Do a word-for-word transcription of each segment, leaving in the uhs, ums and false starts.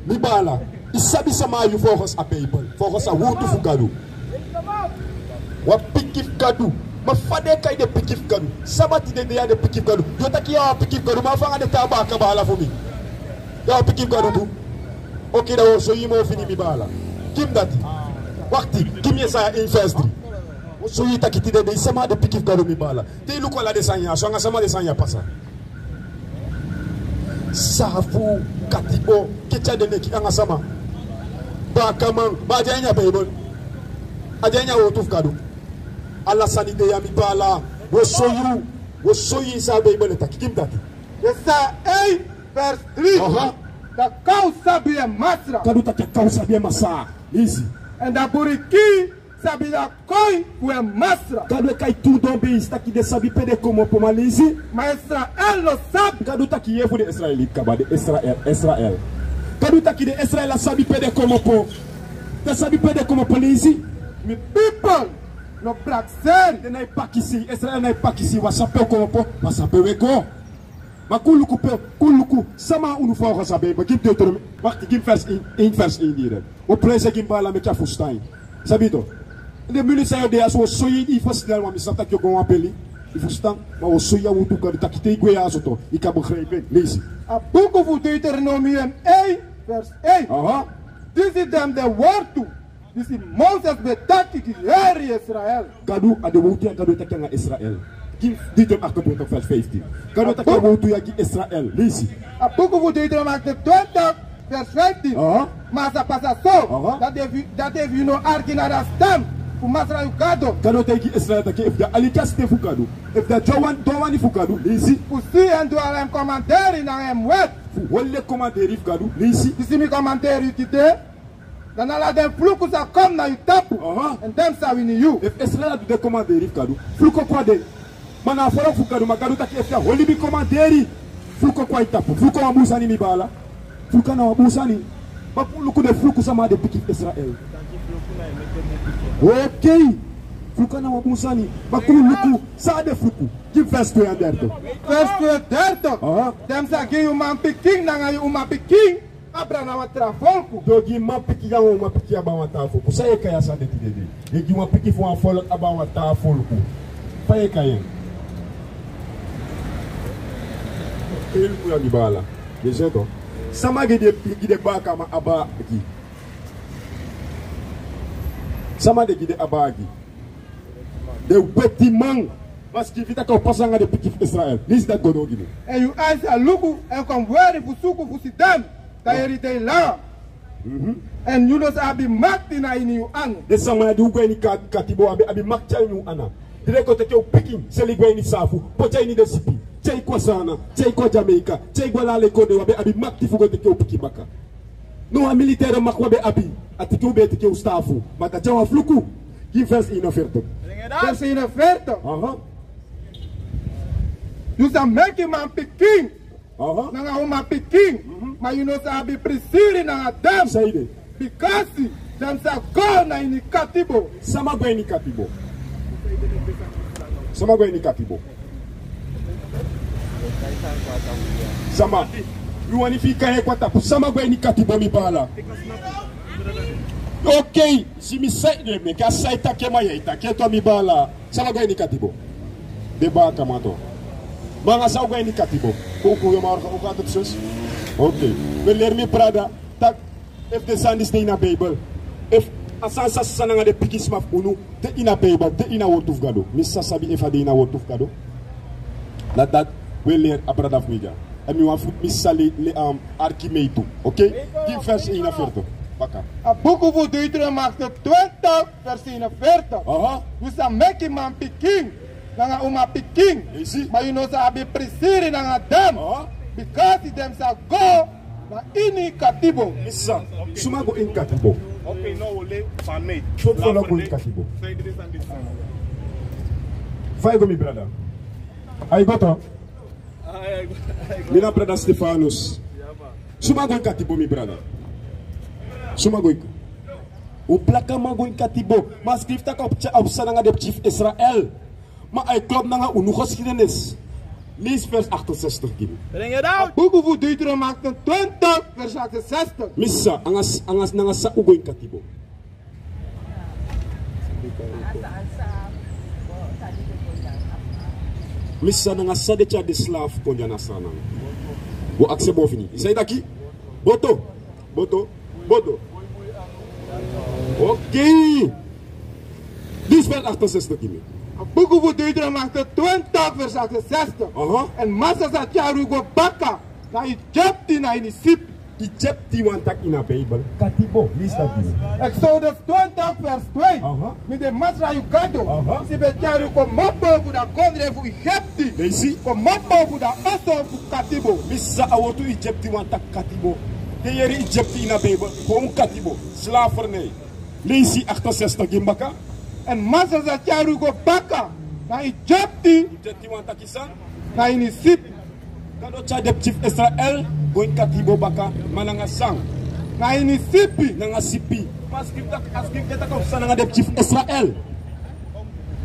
Mi baala, i sabi sama a yu volgens a Bijbel, volgens a wowtu fu Gadu. Wan pikin fu Gadu. Ma fa den e kai den pikin fu Gadu? Sama tide de ya den pikin fu Gadu. Yu o taki yu a wan pikin fu Gadu, ma fa anga den taa baaka baala fu mi? Yu a wan pikin fu Gadu tu. Oké, dan wi o soi yu moo fini, mi baala. Gi mi dati. Wakti, gi mi Yesaya één vers drie. Wi o soi yu taki tide de i sama a den pikin fu Gadu, mi baala. Te i luku ala den sani ya, so anga sama den sani ya pasa. Saafu, katibo, keti a den neki anga sama. Baakaman, ma a de a ini a Bijbel. A de a ini a wowtu fu Gadu. Ala sani de ya, mi baala. Wi o soi yu, wi o soi yu san a Bijbel e taki. Gi mi dati. Yesaya één vers drie. Aha. Dan kaw sabi en Masra. Gadu taki a kaw sabi en Masra. Leisi. Èn dan buriki sabi a koi fu en Masra. Gadu e kai tu don beisi taki den sabi pe den komopo, ma leisi. Ma Israel no sabi. Gadu taki yu fu den Israeliti kaba, den Israel, Israel. Gadu taki den Israel á sabi pe den komopo. Den á sabi pe den komopo, leisi. Mi pipel no prakseri. Den nái pakisei, Israel nái pakisei, wi á sabi pe wi komopo, wi á sabi pe wi e go. Ma kon luku pe, kon luku sama unu fa wi go sabi, ma gi mi Deuteronomy, wakti, gi mi vers één, één vers één diri. O prese gi mi baala meki a fusutan. Sabi yu to. Den minuten san yu o de ya so, wi o soi yu, yu fusutan, ma mi sabi taki yu o go wan peli. Yu fusutan, ma wi o soi yu a wowtu fu Gadu taki te yu gwe ya so to, yu kan begrijpen. Leisi. A buku fu Deuteronomium één, vers één. Aha. Disi den de wortu disi Moses ben taki gi heri Israel. Gadu, a den wowtu ya Gadu e taki anga Israel. Gi Deuteronomium achtentwintig vers vijftien. Gadu e taki a wowtu ya gi Israel. Leisi. A buku fu Deuteronomium achtentwintig vers vijftien. Aha. Ma a sa pasa so, aha, dati efu, dati efu yu no arki na a stem fu Masra yu Gado. Gadu e taigi Israel taki efu den aliki a stem fu Gadu, efu den du a wani, du a wani fu Gadu, leisi. Fu si èn du ala en komanderi nanga en wet. Fu holi den komanderi fu Gadu, leisi. Disi mi komanderi yu tide. Dan ala den fluku sa kon na yu tapu. Aha. Èn den sa wini yu. Efu Israel du den komanderi fu Gadu, fluku o kon na den. Ma na a folku fu Gadu, ma Gadu taki efu yu holi mi komanderi, fluku o kon na yu tapu. Fluku a wan bun sani, mi baala. Fluku a na wan bun sani. Ma kon luku den fluku, sama a den pikin fu Israel. Oké. Fluku a na wan bun sani. Ma kon luku san a den fluku. Gi mi vers tweeëndertig. Vers tweeëndertig. Aha. Den sa gi yu manpikin nanga yu umapikin abra na wan tra folku. Den o gi manpikin nanga umapikin abra wan tra folku. San yu e kai a sani de tide de? Yu e gi wan pikin fu wan folku abra wan tra folku. Fa yu e kai en? Yu e luku ya, mi baala. Yu e si en to. Sama gi den, gi den baakaman abra gi? Sama de gi den abra gi? Den wetiman. Paski yu taki a o pasa nanga den pikin fu Israel. Leisi dati go doro gi mi. Èn yu ain sa luku èn kon weri fu suku fu si den. Dan yere den langa. Mhm. Èn yu no sa abi makti na ini yu anu. Den sama ya di un go ini ka-, katibo, a be abi makti a ini un ana. Di den kon teki un pikin, seli go ini saafu, poti a ini den sipi, tyai kon a Saanan, tyai kon a Jamaica, tyai go ala den kondee, un á be abi makti fu go teki un pikin baka. No wan militaire macht wi á be abi. A teki un be teki un sitaafu. Ma dati a wan fluku. Gi vers eenenveertig. Vers eenenveertig. Aha. Yu sa meki manpikin, aha, nanga umapikin, mhm, ma yu no sa abi prisiri nanga den. San ede? Bikasi den sa go na ini katibo. Sama go ini katibo? Sama go ini katibo? Sama. Mi wani fu yu kai en kon na tapu. Sama go ini katibo, mi baala? Oké. Si mi sai, ne, meki a sai taki en, ma yu e taki en tu, mi baala. Sama go ini katibo? Den baakaman tu. Ma nanga san un go ini katibo? Kon, kon, yu e moro, un go a tapu sosi. Oké. Wi e leri, mi brada, taki efu den sani disi de ini a Bijbel. Efu a sani san, san nanga den pikin sma fu unu de ini a Bijbel, de ini a wortu fu Gado. Mi sa sabi efu a de ini a wortu fu Gado. Dati, dati wi e leri a brada fu mi dya. Èn mi wani fu mi sa le, le, um, arki mi tu. Oké? Gi mi vers eenenveertig. Baka. A buku fu Deuteronomium achtentwintig, vers eenenveertig. Aha. Yu sa meki manpikin nanga umapikin. Yu si? Ma yu no sa abi prisiri nanga den. Aha. Bikasi den sa go na ini katibo. Yu si san? Suma go ini katibo? Oké, no, wi o leri famei. Suma go ini katibo? Fa yu go, mi brada? A yu go to? Mi na brada Stefanus. Suma go ini katibo, mi brada? Suma go ini ka-, un blakaman go ini katibo. Ma skrifi taki a o psa-, a o psa nanga den pikin fu Israel. Ma a e klop nanga unu geschiedenis. Leisi vers achtenzestig gi mi. Bring it out. A buku fu Deuteronomium achtentwintig, vers achtenzestig. Mi sa, nanga, nanga, nanga san un go ini katibo? Mi sa, nanga san den tyari den slaaf kon dya na Sranan? Wi o aksi en boven ini. San yu taki? Boto. Boto. Boto. Oké. Leisi vers achtenzestig gi mi. A buku fu Deuteronomium achtentwintig, vers achtenzestig. Aha. Èn Masra sa tyari wi go baka na Egipte na ini sipi. Egipte wani taki ini a Bijbel katibo. Leisi dati gi mi. Exodus twintig, vers twee. Aha. Mi de Masra yu Gado. Aha. Di ben tyari yu komoto fu a kondre fu Egipte. Leisi. Komoto fu a oso fu katibo. Mi sa, a wortu Egipte wani taki katibo. Te yu yere Egipte ini a Bijbel, kon katibo. Slavernij. Leisi achtenzestig gi mi baka. Èn Masra sa tyari yu go baka na Egipte. Egipte wani taki san? Na ini sipi. Gado tyari den pikin fu Israel go ini katibo baka, ma nanga san? Na ini sipi. Nanga sipi. Ma a skrifi taki, a skrifi taki a psa nanga den pikin fu Israel.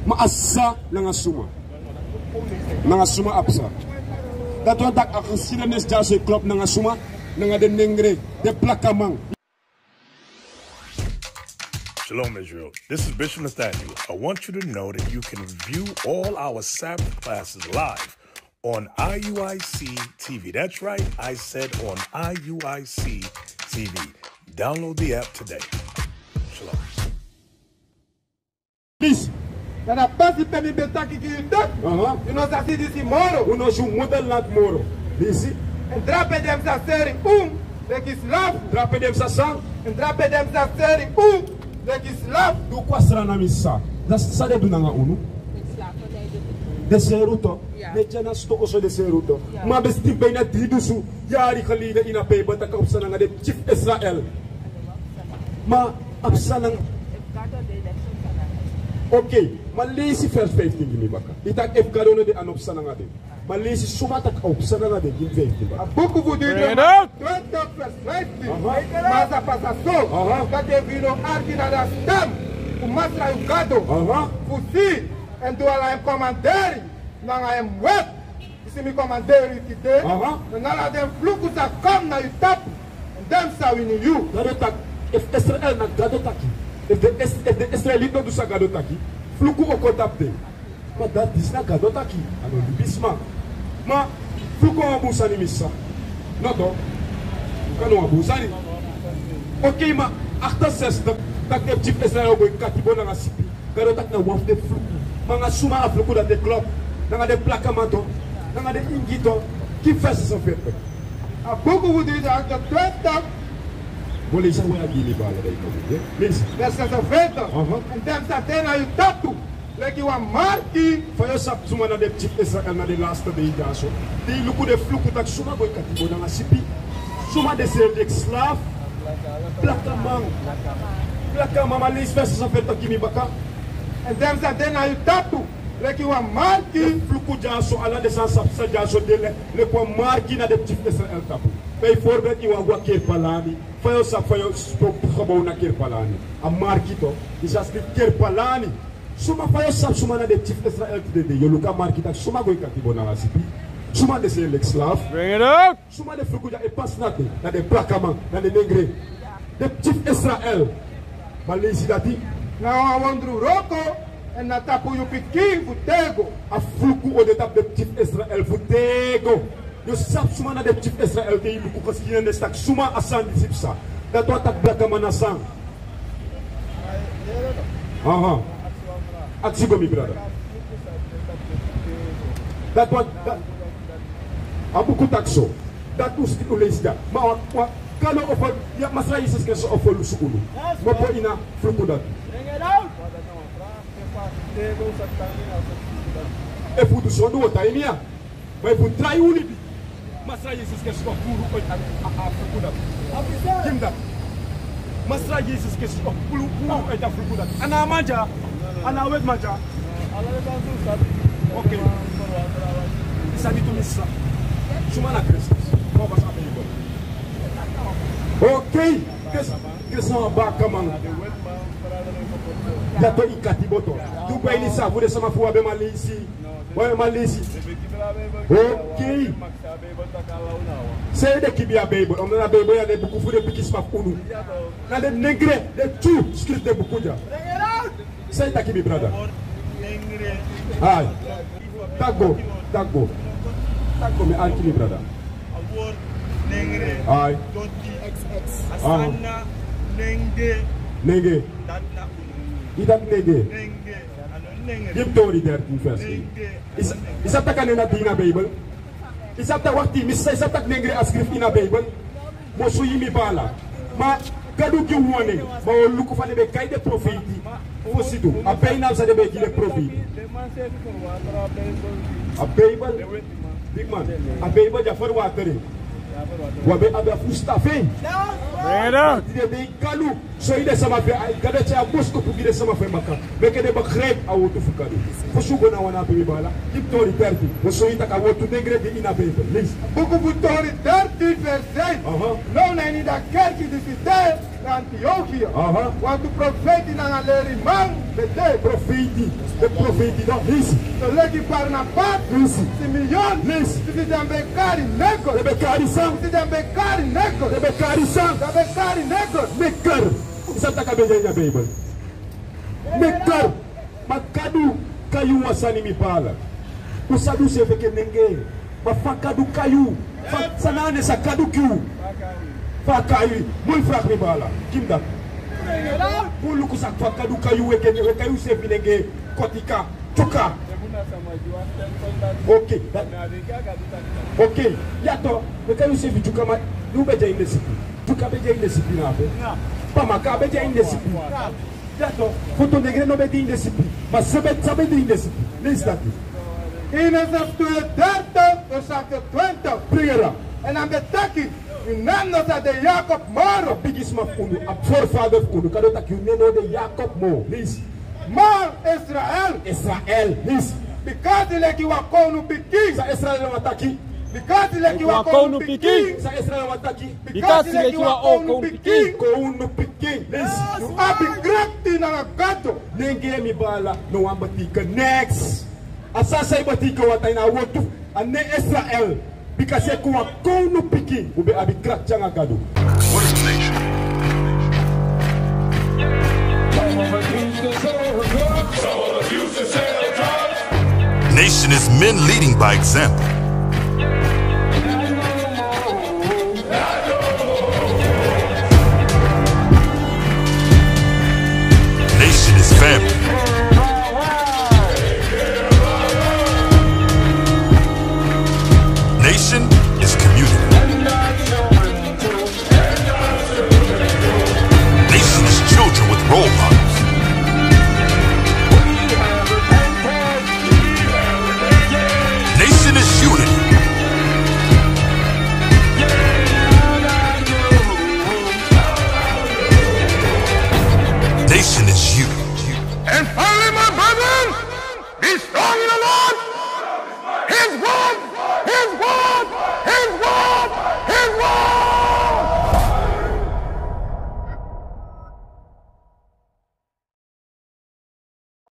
Ma a psa nanga suma? Nanga suma a psa? Dati wani taki a geschiedenis dyaso e klop nanga suma? Nanga den nengre, den blakaman. Shalom, Israel. This is Bishop Nathaniel. I want you to know that you can view all our Sabbath classes live on I U I C T V. That's right, I said on I U I C T V. Download the app today. Shalom. Please. Na a pasi pe mi ben taki gi yu taki, aha, yu no sa si disi moro. Yu no si un moederland moro. Leisi. Èn drape den sa seri unu leki slaaf. Drape den sa san? Èn drape den sa seri unu leki slaaf. Di un kon na Sranan, mi sa, san den du nanga unu? Den seri unu toch. Den tyari na sitoso, den seri unu toch. Ma a ben skrifi bijna dri dunsu yari geleden ini a Bijbel taki a psa nanga den pikin fu Israel. Ma a psa nanga... Oké, ma leisi vers vijftien gi mi baka. Yu taki efu Gado no de, a no psa nanga den. Ma leisi suma taki a o psa nanga den, gi mi vijftien baka. A buku fu Deuteronomium twintig vers vijftien. Aha. Masra pasa so. Aha. Taki efu yu no arki na a stem fu Masra yu Gado. Aha. Fu si èn du ala en komanderi nanga en wet disi mi komanderi yu tide, aha, dan ala den fluku sa kon na yu tapu, èn den sa wini yu. Gado taki, efu Israel na Gado taki, efu den Is-, efu den Israeliti no du san Gado taki, fluku o kon tapu den. Ma dati, disi na Gado taki, a no libisma. Ma fluku na wan bun sani, mi sa. No toch? Fluku na wan bun sani. Oké, ma achtenzestig taki den pikin fu Israel o go ini katibo nanga sipi. Gado taki na wan fu den fluku. Ma nanga suma a fluku dati e klop? Nanga den blakaman toch? Nanga den ingi toch? Gi mi vers zesenveertig. A buku fu Deuteronomium achtentwintig. Go leisi a wan ya gi mi, bala, dan yu kan go. Leisi. Vers zesenveertig. Aha. Èn den sa de na yu tapu leki wan marki. Fa yu o sabi suma na den pikin fu Israel na den laatste dei dyaso? Te yu luku den fluku taki suma go ini katibo nanga sipi. Suma den seri leki slaaf? Blakaman. Blakaman. Ma leisi vers zesenveertig gi mi baka. Èn den sa de na yu tapu leki wan marki. Den fluku dyaso, ala den sani san psa dyaso de leki wan marki na den pikin fu Israel tapu. Bijvoorbeeld yu wani go na Kerpalani. Fa yu o sabi fa yu o gebow na Kerpalani? A marki toch. Yu sa skrifi Kerpalani. Suma, fa yu o sabi suma na den pikin fu Israel tide? Yu o luku a marki taki suma go ini katibo nanga sipi. Suma den seri leki slaaf? Bring it out. Suma den fluku dya e pasa na den? Na den blakaman, na den nengre. Den pikin fu Israel. Ma leisi dati. Na wan wondru wroko, èn na tapu yu pikin fu tego. A fluku o de tapu den pikin fu Israel fu tego. Yu o sabi suma na den pikin fu Israel te yu luku geschiedenis taki suma a sani disi psa. Dati wani taki blakaman na san? Aha. Aksi go, mi brada. Dati wani, dati, a buku taki so. Dati un si, un leisi dya. Ma wan, wan, Gado o fo, ya, Masra Yesus Kristus o fo lusu unu. Yes, man. Mopo ini a fluku dati. Bring it out. Efu un du sondu, un o tan ini ya. Ma efu un drai un libi, Masra Yesus Kristus o puru un uit a, a, a fluku dati. Gi mi dati. Masra Yesus Kristus o puru, puru un uit a fluku dati. A no a man dya. A no a wetiman dya. Oké. Yu sabi tu, mi sa. Suma na Kristus? Kon pasa a Bijbel. Oké. Kristus, Kristus na wan blakaman. Dati o i kati boto. Di un go ini safu, den sama fu un abi en man leisi. Un abi en man leisi. Okei. San ede kibi a Bijbel? Omdat a Bijbel ya na den buku fu den pikin sma fu unu. Na den nengre, den Dyu skrifi den buku dya. San yu taki, mi brada? Ai. Taki go, taki go. Taki go, mi arki, mi brada. Ai. Aha. Nenge. Yu taki nenge. Gi mi Tori dertien vers één. Yu sa-, yu sabi taki a nen na de ini a Bijbel? Yu sabi taki, wakti, mi sa-, yu sabi taki nengre a skrifi ini a Bijbel? Mi o soi yu, mi baala. Ma Gadu gi un wan nen, ma un o luku fa den ben e kai den profeiti. Fosi tu, a bijnaam san den ben e gi den profeiti. A Bijbel, bigi man, a Bijbel dya ferwateri. Wi ben abi a fusutan fu en. Bring it out. Di den ben e kai Gadu, soi den sama fu en, a Gadu e tyari boskopu gi den sama fu en baka. Meki den begrijp a wortu fu Gadu. Fosi un go na wan na ape, mi baala, gi mi Tori dertien. Wi o soi yu taki a wortu nengre de ini a Bijbel. Leisi. Buku fu Tori dertien vers één. Aha. Now na ini a kerki disi de na Antiokia. Aha. Wantu profeiti nanga leriman ben de. Profeiti. Den profeiti dan. Leisi. Soleki Barnabas. Leisi. Simeon. Leisi. Disi den ben e kari Niger. Den ben e kari san? Disi den ben e kari Niger. Den ben e kari san? Den ben e kari Niger. Niger. Yu sabi taki a ben de ini a Bijbel? Niger. Ma Gadu kai yu wan sani, mi baala. Un sabi unsrefi enke nenge. Ma fa Gadu kai yu? Fa, san na a nen san Gadu gi yu? Fa a kai yu? Moi vraag, mi baala. Gi mi dati. Go luku san, fa Gadu kai yu, wi e kai, wi e kai unsrefi nenge, kotika, tyoka. Okei. Okei. Ya toch, wi e kai unsrefi tyoka, ma yu ben de ini den sipi. Tyoka ben de ini den sipi na ape. Pamaka ben de ini den sipi. Ya toch, foto nengre no ben de ini den sipi. Ma san ben, san ben de ini den sipi? Leisi dati. Genesis twee dertig, vers achtentwintig. Bring it out. Èn a ben taki: Mi nen no sa de Yakob moro. A bigisma fu unu, a voorvader fu unu, Gadu taki yu nen no de Yakob moro. Leisi. Ma Israel. Israel. Leisi. Bikasi leki wan kownupikin. San Israel wani taki? Bikasi leki wan kownupikin. San Israel wani taki? Bikasi leki wan kownupikin. Kownupikin. Leisi. Yu abi krakti nanga Gado. Nenge, mi baala, no wani betekent niks. A sani san e betekent wan ten na a wortu, a nen Israel. Bikasi leki wan kownupikin un ben abi krakti nanga Gadu. What is a nation? Nation is men leading by example. Nation is family. Nation is community. Nation is children with role models. Nation is unity. Nation is you. And finally, my brethren, be strong in the Lord. His word, his word, his word.